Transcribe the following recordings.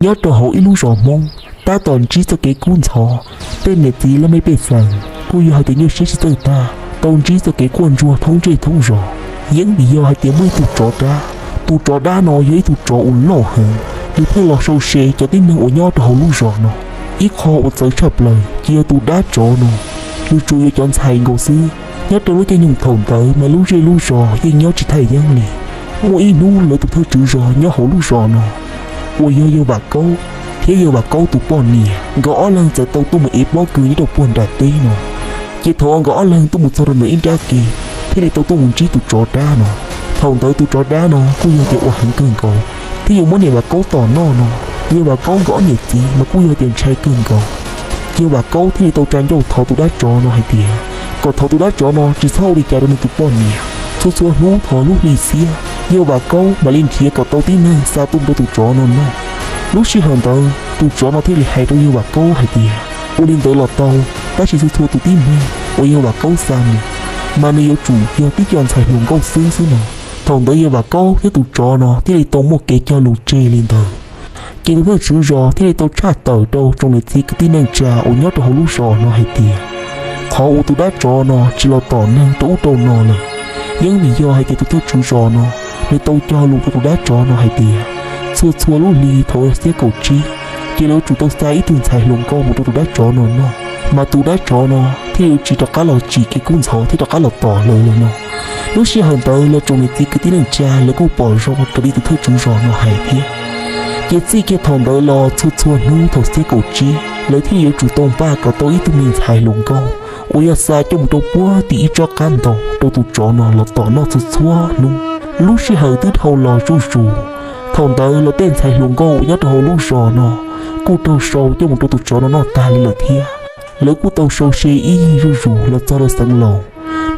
Nyob rau hauv ib lub zos Hmoob tab tom ntsib txoj kev kub ntxhov, tej niam txiv laj mej pej xeem kuj yog hais tias nyuaj siab tsis txawj tag, tau ntsib txoj kev quaj ntsuag thoob ntsej thoob zos. Yeeb vim yog hais tias muaj ib tug tsov dab, tus tsov dab no yog ib tug tsov uas loj heev, nws pheej los sau se cov tib neeg uas nyob rau hauv lub zos no. Ib qho uas txawv tshaj plaws ces yog tus dab tsov no, nws tsuas yuav cov ntxhais nkaus xwb. Nyob rau lub caij nyoog thaum ntawd mas lub zej lub zos yeej nyob tsis thaj yeeb li. Muaj ib hnub lawv tus thawj tswv zos nyob hauv lub zos no uas yog yawg Vam Kaub thiab yawg Vam Kaub tus poj niam, nkawd ob leeg txawm tau tuaj mus ev pob kws nyob rau puag nram teb no. Ces thaum uas nkawd ob leeg tuaj mus txog rau ntawm ib nrab ke, thiaj li tau tuaj mus ntsib tus tsov dab no. Thaum ntawd tus tsov dab no kuj yog tias ua heev kawg nkaus, thiab yuav muab niam Vam Kaub tom noj no. Yawg Vam Kaub nkawd ob niam txiv mas kuj yog tias ntshai kawg nkaus. Yawg Vam Kaub thiaj li tau tsa ncauj thov tus dab tsov no hais tias kom thov tus dab tsov no tsis txhob ua li cas rau nws tus poj niam. Txhua txhua hnub thaum lub hli xiab, yawg Vam Kaub mam li nrhiav kom tau tib neeg xa tuaj rau tus tsov no noj. Lub sij hawm ntawd tus tsov no thiaj li hais rau yawg Vam Kaub hais tias ua li ntawd los tau, tab sis txhua txhua tus tib neeg uas yawg Vam Kaub xa mus mas nws yuav tsum yog tib co ntxhais hluas nkauj xwb xwb no. Thaum ntawd yawg Vam Kaub thiab tus tsov no thiaj li tau muaj kev cog lus tseg li ntawd. Ces tus thawj tswv zos thiaj li tau tshaj tawm rau tsoom niam txiv kwv tij neej tsa uas nyob rau hauv lub zos no hais tias qhov uas tus dab tsov no tsis los tom neeg rau ub rau no lawm, yeej vim yog hais tias tus thawj tswv zos no nws tau cog lus rau tus dab tsov no hais tias txhua txhua lub hli thaum xiab kaum tsib, ces lawv yuav tsum tau xa ib tug ntxhais hluas nkauj mus rau tus dab tsov no noj, mas tus dab tsov no thiaj yuav tsis rov qab los tsim kev kub ntxhov thiab rov qab los tom lawv lawm no. Lub sij hawm ntawd los tsoom niam txiv kwv tij neej tsa lawv kuj pom zoo raws li tus thawj tswv zos no hais thiab. Ces txij kiag thaum ntawd los txhua txhua hnub thaum xiab kaum tsib, lawv thiaj yuav tsum tau npaj kom tau ib tug me ntxhais hluas nkauj uas yog xa coj mus rau puag tim ib tsob qab ntoo rau tus tsov no los tom noj txhua txhua hnub. Lub sij hawm twb dhau los zuj zus, thaum ntawd los tej ntxhais hluas nkauj uas nyob rau hauv lub zos no kuj raug sau coj mus rau tus tsov no noj tag li lawm thiab. Lawv kuj tau sau se ib yig zuj zus los txog rau Xeev Laus.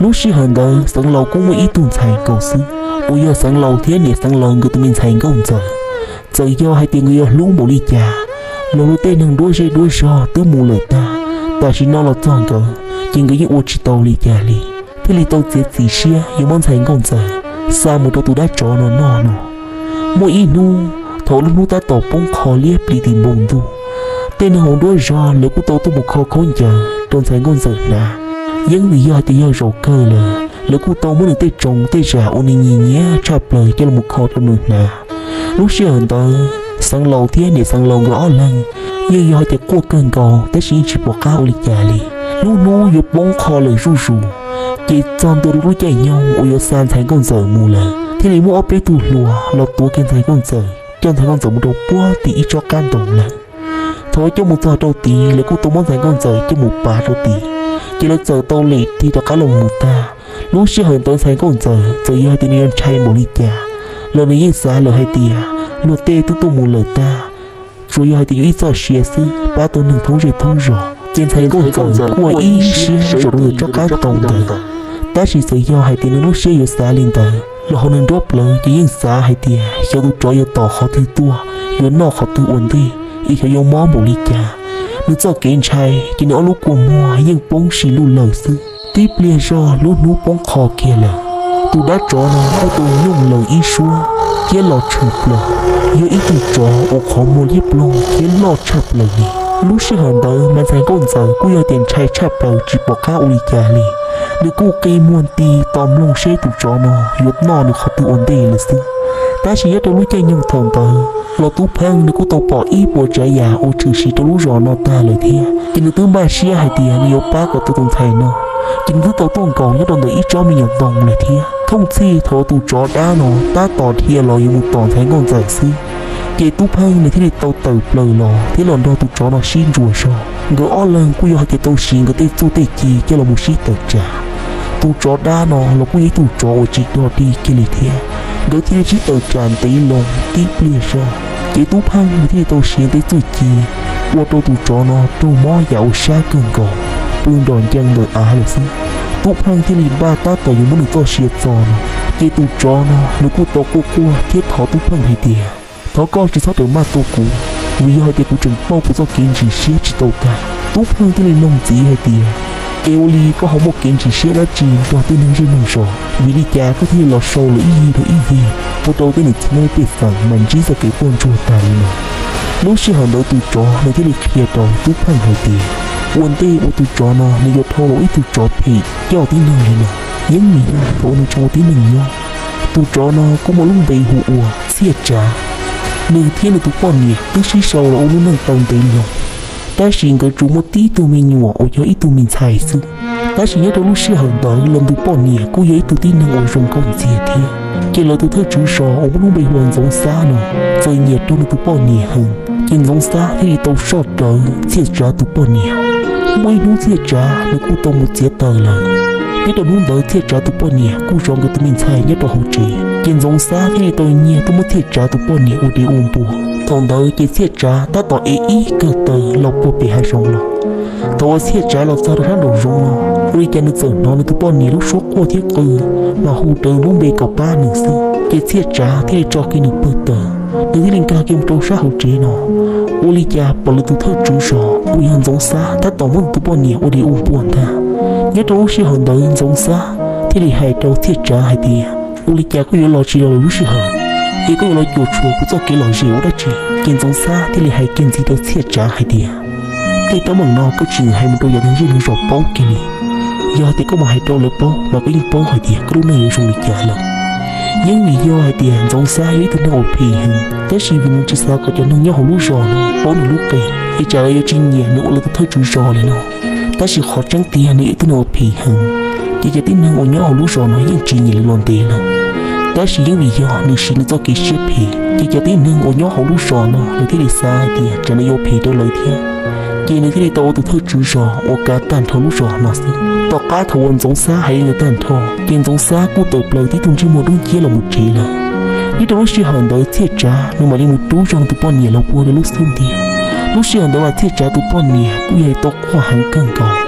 Lub sij hawm ntawd Xeev Laus kuj muaj ib tug ntxhais nkaus xwb, uas yog Xeev Laus thiab niam Xeev Laus nkawd tus me ntxhais Nkauj Ntxawm. Txawm yog hais tias nkawd yuav hlub npaum li cas los luag tej neeg nruab zej nruab zog twb mus lawm tag, tam sim no los txog nkawd ces nkawd yeej ua tsis tau li cas li, thiaj li tau txiav txim siab yuav muab ntxhais Nkauj Ntxawm xa mus rau tus dab tsov no noj no. Muaj ib hnub, thaum lub hnub tab tom poob qho liab plis tim npoo ntuj, tej neeg hauv nruab zog lawv kuj tau tuaj mus kho khaub ncaws rau ntxhais Nkauj Ntxawm hnav. Yeej vim yog hais tias yog zaum kawg lawm, lawv kuj tau muab nws tej tsoos tej zam uas nws nyiam nyiam tshaj plaws coj los kho rau nws hnav. Lub sij hawm ntawd Xeev Laus thiab niam Xeev Laus nkawd ob leeg yeej yog hais tias quaj kawg nkaus tab sis yeej tsis pom qab ua li cas li. Lub hnub yuav poob qho lawm zuj zus, ces txog ntua rau lub caij nyoog uas yuav xa ntxhais Nkauj Ntxawm mus lawm, thiaj li muaj ob peb tug hluas los tuav kiag ntxhais Nkauj Ntxawm, coj ntxhais Nkauj Ntxawm mus rau puag tim ib tsob qab ntoo lawm. Thaum coj mus txog rau tid, lawv kuj tau muab ntxhais Nkauj Ntxawm coj mus pav rau tid, ces lawv txawm tau lem tig rov qab los mus tag. Lub sij hawm ntawd ntxhais Nkauj Ntxawm txawm yog hais tias nws yuav ntshai npaum li cas los nws yeej xav lawm hais tias luag tej twb tuaj mus lawm tag, tsuas yog hais tias yuav ib txoj sia xwb pab tau neeg thoob zej thoob zos. Ces ntxhais Nkauj Ntxawm quaj ib siab zaum rau ntawm tsob qab ntoo ntawd, tab sis txawm yog hais tias nws lub siab yuav xav li ntawd los hauv nws nruab plawv ces yeej xav hais tias xyov tus tsov yuav tom qhov twg tuaj, yuav noj qhov twg ua ntej, es xyov yuav mob npaum li cas. Nws txoj kev ntshai ces nws ob lub kua muag yeej poob sim luj lawm xwb. Tib pliag zog lub hnub poob qho kiag lawm, tus dab tsov no kuj tau nyooj laws ib suab thiab los tshwm plaws, yog ib tug tsov uas qhov muag liab ploog thiab loj tshaj plaws li. Lub sij hawm ntawd mas ntxhais Nkauj Ntxawm kuj yog tias ntshai tshaj plaws tsis pom qab ua li cas li. Nws kuj qi muag nti tos mloog seb tus tsov no yuav noj nws qhov twg ua ntej lawm xwb. Tab sis nyob rau lub caij nyoog thaum ntawd los Tub Pheej nws kuj tau pom ib puas tsav yam uas tshwm sim rau lub zos no tag lawm thiab, ces nws twb npaj siab hais tias nws yuav pab kom tau tus ntxhais no. Ces nws twb tau tuaj nkaum nyob rau ntawm ib tsob me nyuam ntoo lawm thiab. Thooj txhij thaum tus tsov dab no tab tom dhia los yuav mus tom ntxhais Nkauj Ntxawm xwb, ces Tub Pheej nws thiaj li tau tawm plaws los thiab los nrog tus tsov no sib ntsuas zog. Nkawd ob leeg kuj yog hais tias tau siv nkawd tej txuj tej ci coj los mus sib tawm tsam. Tus tsov dab no los kuj yog ib tug tsov uas tsis dog dig kiag li thiab, nkawd thiaj li sib tawm tsam ntev loo tib pliag zog, ces Tub Pheej nws thiaj li tau siv tej txuj ci ua rau tus tsov no raug mob yam uas sab kawg nkaus, pw nrom ncees ntawm av lawm xwb. Tub Pheej thiaj li npaj tab tom yuav muab nws txoj sia txo no, ces tus tsov no nws kuj tau quaj quaj thiab thov Tub Pheej hais tias, thov koj tsis txhob rawm maj tua kuv, vim yog hais tias kuv tseem pauj kuv txoj kev ntsis siab tsis tau tag. Tub Pheej thiaj li noog ntxiv hais tias, es ua li koj ho muaj kev ntsis siab dab tsi nrog tej neeg zej neeg zos, vim li cas koj thiaj li los sau lawv ib yig rau ib yig, ua rau tej niam txiv laj mej pej xeem mas ntsib txoj kev quaj ntsuag tag li no? Lub sij hawm ntawd tus tsov nws thiaj li qhia rau Tub Pheej hais tias, ua ntej uas tus tsov no nws yuav dhau los ib tug tsov phem coj tib neeg li no, yeej vim yog thaum uas nws tseem ua tib neeg nyob, tus tsov no kuj muaj lub npe hu ua Txhiaj Tsav. Nws thiab nws tus poj niam twb sib sau los ua lub neej tau ntev loo, tab sis nkawd tsuas muaj tib tug me nyuam uas yog ib tug me ntxhais xwb. Tab sis nyob rau lub sij hawm ntawd los nws tus poj niam kuj yog ib tug tib neeg uas zoo nkauj ntxiag thiab. Ces lawv tus thawj tswv zos uas muaj lub npe hu ua Ntxoov Xab no txawm nyiam rau nws tus poj niam heev, ces Ntxoov Xab thiaj li tau soj rawv Txhiaj Tsav tus poj niam. Muaj ib hnub Txhiaj Tsav nws kuj tau mus txiav taws lawm. Nyob rau hnub ntawd Txhiaj Tsav tus poj niam kuj zov nkawd tus me ntxhais nyob rau hauv tsev, ces Ntxoov Xab thiaj li tau nyiag tuaj muab Txhiaj Tsav tus poj niam ua dev ua npua. Thaum ntawd ces Txhiaj Tsav tab tom ev ib kawm taws los puag pem hav zoov los. Thaum uas Txhiaj Tsav los txog rau sab nraum zoov no, ua li cas nws txawm hnov nws tus poj niam lub suab quaj thiab qw, mas hu rawv lub npe kom pab nws xwb. Ces Txhiaj Tsav thiaj li tso kiag nws pawg taws, nws thiaj li nkag kiag mus rau sab hauv tsev no. Ua li cas pom lawv tus thawj tswv zos uas yog Ntxoov Xab tab tom muab nws tus poj niam ua dev ua npua ntag. Nyob rau lub sij hawm ntawd Ntxoov Xab thiaj li hais rau Txhiaj Tsav hais tias, ua li cas koj yuav los tsis los lub sij hawm, es koj yuav los cuam tshuam kuv txoj kev lom zem ua dab tsi? Ces Ntxoov Xab thiaj li hais kiag ntxiv rau Txhiaj Tsav hais tias, tej teeb meem no koj tsis hais mus rau yav neeg zej neeg zos paub kiag li. Yog tias koj mus hais rau lawv paub mas koj yeej paub hais tias koj lub neej yuav zoo li cas lawm. Yeej vim yog hais tias Ntxoov Xab yog ib tug neeg uas phem heev, tab sis vim nws tsis xav kom cov neeg nyob hauv lub zos no paub nws lub qe, es tsam lawv yuav tsis nyiam nws ua lawv tus thawj tswv zos li no. Tab sis qhov tseeb tiag nws yog ib tug neeg uas phem heev, ces cov tib neeg uas nyob hauv lub zos no yeej tsis nyiam nws los ntev lawm. Tab sis yeej vim yog nws siv nws txoj kev siab phem, ces cov tib neeg uas nyob hauv lub zos no lawv thiaj li xav hais tias tsam nws yuav phem rau lawv thiab. Ces nws thiaj li tau ua tus thawj tswv zos uas kav tag nrho lub zos no xwb. Tom qab thaum uas Ntxoov Xab hais li ntawd tag nrho, ces Ntxoov Xab kuj tawm plaws tib tug ntsej muag dub nciab los mus tsev lawm. Nyob rau lub sij hawm ntawd Txhiaj Tsav nws mam li mus rub zog nws tus poj niam los puag rau lub xub ntiag. Lub sij hawm ntawd mas Txhiaj Tsav tus poj niam kuj yog tau quaj heev kawg nkaus.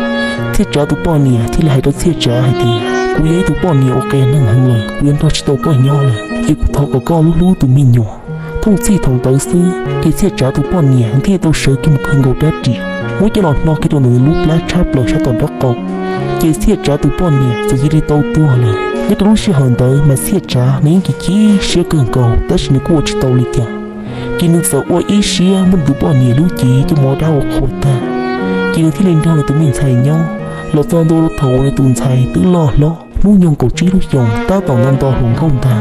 Txhiaj Tsav tus poj niam thiaj li hais rau Txhiaj Tsav hais tias, kuv yog ib tug poj niam uas qias neeg heev lawm, kuv yuav nrog tsis tau koj nyob lawm, es kuv thov kom koj hlub hlub tus me nyuam. Thooj txhij thaum ntawd xwb ces Txhiaj Tsav tus poj niam thiaj tau sawv kiag mus khawm nkaus rab riam, muab coj los hno kiag rau ntawm lub plab tshab plaws sab tom nraub qaum. Ces Txhiaj Tsav tus poj niam txawm cia li tau tuag lawm. Nyob rau lub sij hawm ntawd mas Txhiaj Tsav nws yeej chim chim siab kawg nkaus, tab sis nws kuj ua tsis tau li cas. Ces nws txawm ua ib siab muab nws tus poj niam lub cev coj mus ua dab ua qhua tag. Ces nws thiaj li nrog nws tus me ntxhais nyob los txog ntua rau thaum uas nws tus ntxhais twb loj hlob hnub nyoog kaum tsib lub xyoos tab tom nto nto hluas nkauj ntag.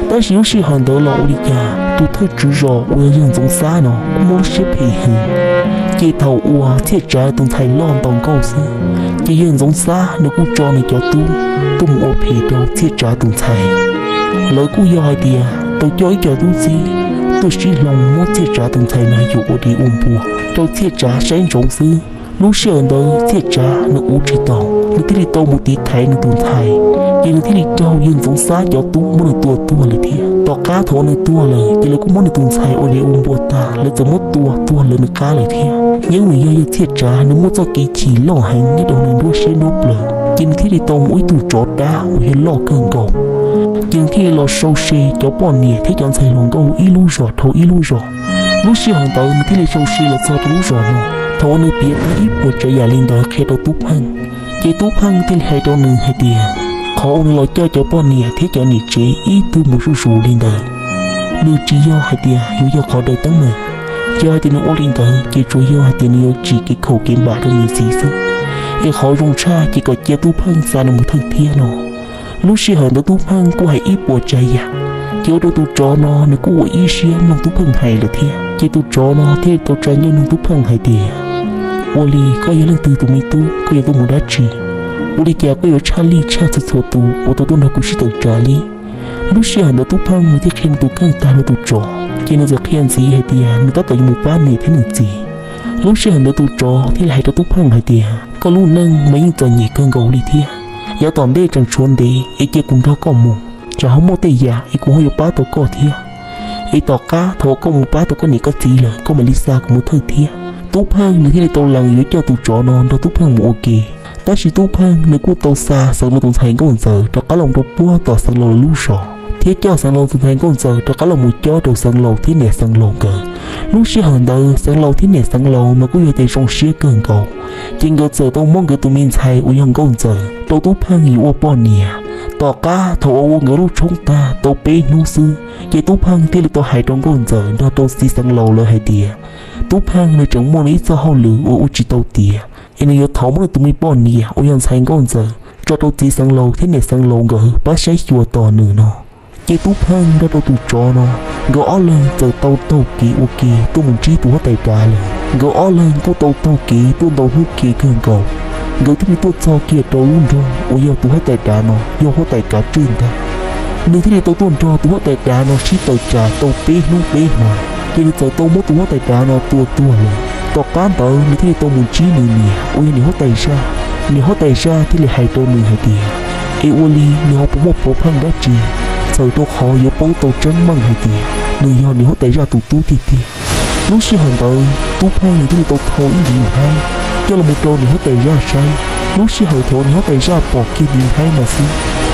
Tab sis lub sij hawm ntawd los ua li cas tus thawj tswv zos uas yog Ntxoov Xab no kuj muaj lub siab phem heev. Ces thaum uas Txhiaj Tsav tus ntxhais loj nto nkauj xwb, ces yawg Ntxoov Xab nws kuj tso nws cov tub tuaj mus ua phem rau Txhiaj Tsav tus ntxhais. Lawv kuj yog hais tias tau coj ib co tub txib tuaj sib hloov muab Txhiaj Tsav tus ntxhais no yuam ua dev ua npua rau Txhiaj Tsav saib ntsoov xwb. Lub sij hawm ntawd Txhiaj Tsav nws ua tsis tau, nws thiaj li tau mus tiv thaiv nws tus ntxhais, ces nws thiaj li raug yawg Ntxoov Xab cov tub muab nws tua tuag lawm thiab. Tom qab thaum uas nws tuag lawm ces lawv kuj muab nws tus ntxhais ua dev ua npua tag, lawv txawm muab tua tuag lawv nws qab lawm thiab. Yeej vim yog yawg Txhiaj Tsav nws muaj txoj kev chim loj heev nyob rau nws nruab siab nruab plawv, ces nws thiaj li tau mus ua ib tug tsov dab uas yog loj kawg nkaus. Ces nws thiaj li los sau se cov poj niam thiab cov ntxhais hluas nkauj ib lub zos dhau ib lub zos. Lub sij hawm ntawd nws thiaj li sau se los txog rau lub zos no. Thaum uas nws piav tag ib puas tsav yam li ntawd qhia rau Tub Pheej, ces Tub Pheej thiaj li hais rau nws hais tias, qhov uas nws los coj cov poj niam thiab cov niam tsev ib tug mus zuj zus li ntawd, nws tsis yog hais tias yuav yog qhov daws teeb meem. Yog hais tias nws ua li ntawd ces tsuas yog hais tias nws yuav tsim kev khaum kev npam rau nws txiv xwb. Es qhov zoo tshaj ces kom cia Tub Pheej xa nws mus thawj thiab no. Lub sij hawm ntawd Tub Pheej kuj hais ib puas tsav yam, ces ua rau tus tsov no nws kuj ua ib siab mloog Tub Pheej hais lawm thiab. Ces tus tsov no thiaj li tau tsa ncauj nug Tub Pheej hais tias, ua li koj yog leej twg tus me tub, koj yuav tuaj mus dab tsi? Ua li cas koj yuav tshaj lij tshaj txhua txhua tus uas tau tuaj nrog kuv sib tawm tsam li? Lub sij hawm ntawd Tub Pheej nws thiaj qhia nws tus kheej tag rau tus tsov, ces nws txawm qhia ntxiv hais tias nws tab tom yuav mus pab niam thiab nws txiv. Lub sij hawm ntawd tus tsov thiaj li hais rau Tub Pheej hais tias, koj lub neej mas yeej txom nyem kawg nkaus li thiab. Yav tom ntej tseem tshuav ntev es cia kuv nrog koj mus, tsam ho muaj tej yam es kuv ho yuav pab tau koj thiab. Es tom qab thaum uas koj mus pab tau koj niam koj txiv lawm koj mam li xa kuv mus thawj thiab. Tub Pheej nws thiaj li tau lees yuav coj tus tsov no nrog Tub Pheej mus ua ke. Tab sis Tub Pheej nws kuj tau xa Xeev Laus tus ntxhais Nkauj Ntxawm rov qab los rau puag tom Xeev Laus lawv lub zos, thiab coj Xeev Laus tus ntxhais Nkauj Ntxawm rov qab los mus cob rau Xeev Laus thiab niam Xeev Laus nkawd. Lub sij hawm ntawd Xeev Laus thiab niam Xeev Laus mas kuj yog tias zoo siab kawg nkaus, ces nkawd txawm tau muab nkawd tus me ntxhais uas yog Nkauj Ntxawm rau Tub Pheej yuav ua poj niam. Tom qab thaum uas ua nkawd lub tshoob tag tau peb hnub xwb, ces Tub Pheej thiaj li tau hais rau Nkauj Ntxawm nrog rau txiv Xeev Laus lawv hais tias, Tub Pheej nws tseem muaj nws ib txoj hauj lwm uas ua tsis tau tiav, es nws yuav thov muab nws tus me poj niam uas yog ntxhais Nkauj Ntxawm tso rau txiv Xeev Laus thiab niam Xeev Laus nkawd pab saib xyuas tos nws no. Ces Tub Pheej nrog rau tus tsov no, nkawd ob leeg txawm tau taug kev ua ke tuaj mus ntsib tus huab tais dav lawm. Nkawd ob leeg kuj tau taug kev tuaj ntau hnub kev kawg nkaus, nkawd thiaj li tuaj txog kiag rau lub nroog uas yog tus huab tais dav no yog huab tais kav tswj ntag. Nws thiaj li tau tuaj nrog tus huab tais dav no sib tawm tsam tau peb hnub peb hmo, ces nws txawm tau muab tus huab tais dav no tua tuag lawm. Tom qab ntawd nws thiaj li tau mus ntsib nws niam uas yog niam huab tais zaj. Niam huab tais zaj thiaj li hais rau nws hais tias, es ua li nws ho puas muaj pov pheej dab tsi, txhawm rau qhov yuav paub tau tseeb meej hais tias nws yog niam huab tais zaj tus tub tiag tiag. Lub sij hawm ntawd Tub Pheej nws thiaj li tau thau ib ntiv nplhaib coj los mus rau niam huab tais zaj saib. Lub sij hawm thaum niam huab tais zaj pom kiag ntiv nplhaib no xwb,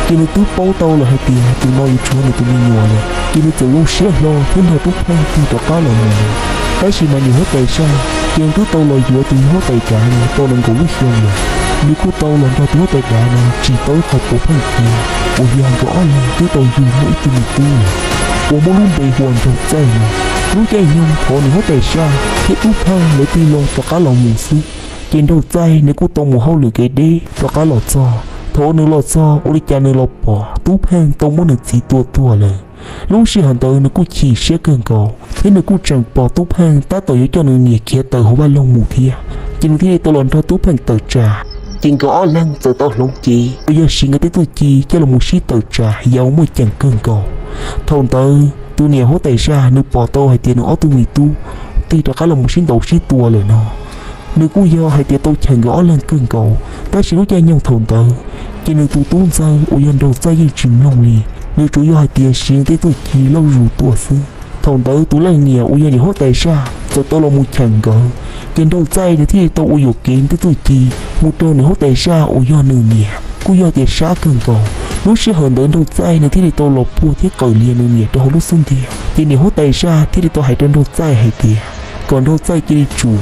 ces nws twb paub tau lawm hais tias tus no yuav tshuav nws tus me nyuam lawm, ces nws txawm zoo siab hlo thiab nrog Tub Pheej tig rov qab los mus. Tab sis mas niam huab tais zaj ces nws twb tau los yuav tus niam huab tais dav no tau nees nkaum lub xyoo lawm. Nws kuj tau los nrog tus huab tais dav no tsis tau ib qho pov pheej tiav, uas yog nkawd ob leeg twb tau yug muaj ib tug me tub lawm, uas muaj lub npe hu ua Nraug Txaij no. Lub caij nyoog thaum niam huab tais zaj thiab Tub Pheej lawv tig loo rov qab los mus xwb, ces Nraug Txaij nws kuj tau mus hauj lwm kev deb rov qab los txog. Thaum uas nws los txog ua li cas nws los pom Tub Pheej tau muab nws txiv tua tuag lawm. Lub sij hawm ntawd nws kuj chim siab kawg nkaus thiab nws kuj tseem pom Tub Pheej tab tom yuav coj nws niam khiav tawm hauv vaj loog mus thiab, ces nws thiaj li tau los nrog Tub Pheej tawm tsam. Ces nkawd ob leeg txawm tau hloov cev uas yog siv nkawd tej txuj ci coj los mus sib tawm tsam yam uas muaj ceem kawg nkaus. Thaum ntawd tus niam huab tais zaj nws pom tau hais tias nws ob tug me tub tig rov qab los mus sib ntaus sib tua lawm no, nws kuj yog hais tias tau cheem nkawd ob leeg kawg nkaus. Tab sis lub caij nyoog thaum ntawd ces nws tus tub ntxawg uas yog Nraug Txaij yeej tsis mloog li, nws tsuas yog hais tias siv nws tej txuj ci lauj zus tuaj xwb. Thaum ntawd tus leej niam uas yog niam huab tais zaj txawm tau los mus cheem nkawd, ces Nraug Txaij nws thiaj li tau ua yuam kev nws tej txuj ci mus rau niam huab tais zaj uas yog nws niam kuj yog tias sab kawg nkaus. Lub sij hawm ntawd Nraug Txaij nws thiaj li tau los puag thiab qawm lias nws niam rau hauv lub xub ntiag, ces niam huab tais zaj thiaj li tau hais rau Nraug Txaij hais tias kom Nraug Txaij cia li tsum,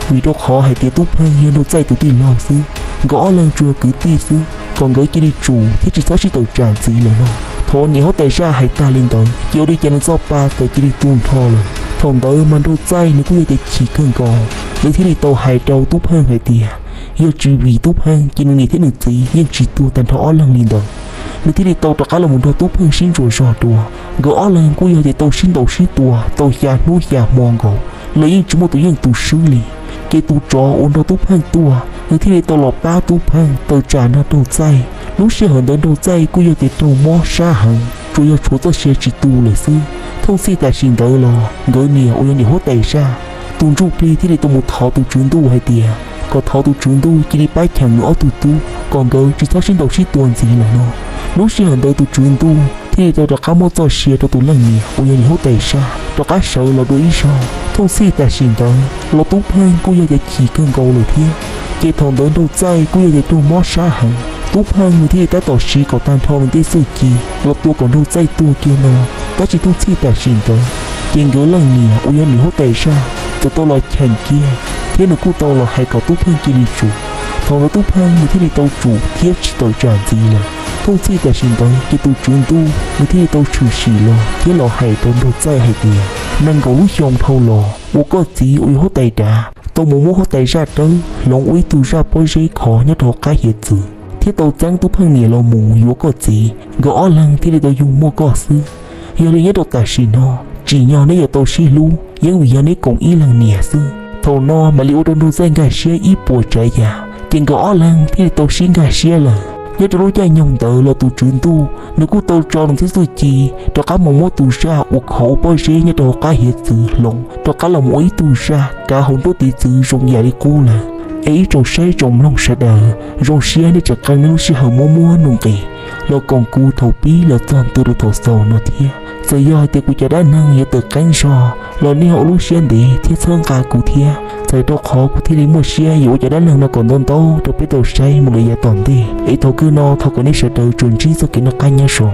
vim rau qhov hais tias Tub Pheej yog Nraug Txaij tus tij laug xwb, nkawd ob leeg tsuas yog kwv tij xwb, kom nkawd cia li tsum thiab tsis txhob sib tawm tsam ntxiv lawm no. Thaum niam huab tais zaj hais tag li ntawd ces ua li cas nws txoj pa txawm cia li tu nrho lawm. Thaum ntawd mas Nraug Txaij nws kuj yog tias chim kawg nkaus, nws thiaj li tau hais rau Tub Pheej hais tias yog tsis vim Tub Pheej ces nws niam thiab nws txiv yeej tsis tuag tag nrho ob leeg li ntawd. Nws thiaj li tau rov qab los mus nrog Tub Pheej sib ntsuas zog dua. Nkawd ob leeg kuj yog tias tau sib ntaus sib tua tau xya hnub xya hmo nkaus los yeej tsis muaj tus yeej tus swb li. Ces tus tsov uas nrog Tub Pheej tuaj nws thiaj li tau los pab Tub Pheej tawm tsam nrog Nraug Txaij. Lub sij hawm ntawd Nraug Txaij kuj yog tias raug mob sab heev, tsuas yog tshuav txoj sia tsis tu lawm xwb. Thooj txhij tam sim ntawd los nkawd niam uas yog niam huab tais zaj tus ntsuj plig thiaj li tau mus thov tus tswv ntuj hais tias kom thov tus tswv ntuj cia li pab cheem nws ob tug tub kom nkawd tsis txhob sib ntaus sib tua ntxiv lawm no. Lub sij hawm ntawd tus tswv ntuj thiaj li tau rov qab muab txoj sia rau tus leej niam uas yog niam huab tais zaj rov qab sawv los dua ib zaug. Thooj txhij tam sim ntawd los Tub Pheej kuj yog tias chim kawg nkaus lawm thiab. Ces thaum ntawd Nraug Txaij kuj yog tias raug mob sab heev, Tub Pheej nws thiaj li tab tom siv kom tag nrho nws tej txuj ci los tua kom Nraug Txaij tuag kiag no. Tab sis thooj txhij tam sim ntawd ces nkawd leej niam uas yog niam huab tais zaj txawm tau los cheem kiag thiab nws kuj tau los hais kom Tub Pheej cia li tsum. Thaum ntawd Tub Pheej nws thiaj li tau tsum thiab tsis tawm tsam ntxiv lawm. Thooj txhij tam sim ntawd ces tus tswv ntuj nws thiaj li tau tshwm sim los thiab los hais rau Nraug Txaij hais tias nees nkaum lub xyoo dhau los uas koj txiv uas yog huab tais dav tau mus muab huab tais zaj dawb hloov ua ib tug zaj pob zeb khov nyob rau hauv qab hiav txwv thiab tau txeeb Tub Pheej niam los mus yuav koj txiv, nkawd ob leeg thiaj li tau yug muaj koj xwb. Yog li nyob rau tam sim no tsim nyog neb yuav tau sib hlub yeej vim yog neb koom ib leeg niam xwb. Thaum no mam li ua rau Nraug Txaij nkag siab ib puas tsav yam, ces nkawd ob leeg thiaj li tau sib nkag siab lawm. Nyob rau lub caij nyoog ntawd los tus tswv ntuj nws kuj tau tso nws tej txuj ci rov qab mus muab tus zaj uas khov ua pob zeb nyob rau hauv qab hiav txwv hloov rov qab los mus ua ib tug zaj kav hauv nruab tiv txwv zoo yam li qub lawm. Es ib tsoom saib tsoom mloog sawv daws, zoo siab nej tseem qee nej lub sij hawm muab muab nuj nqis los koom kuv thaum pib los txog ntua rau thaum xaus no thiab. Txawm yog hais tias kuv cov dab neeg yuav tawm qeeb zog los nej ho ua lub siab ntev thiab txhawb nqa kuv thiab, txawm rau qhov kuv thiaj li muaj siab yuav ua cov dab neeg no kom ntau ntau rau peb tau saib mus lawm yav tom ntej. Es thaum kawg no thov kom nej sawv daws tsuas ntsib txoj kev noj qab nyob zoo.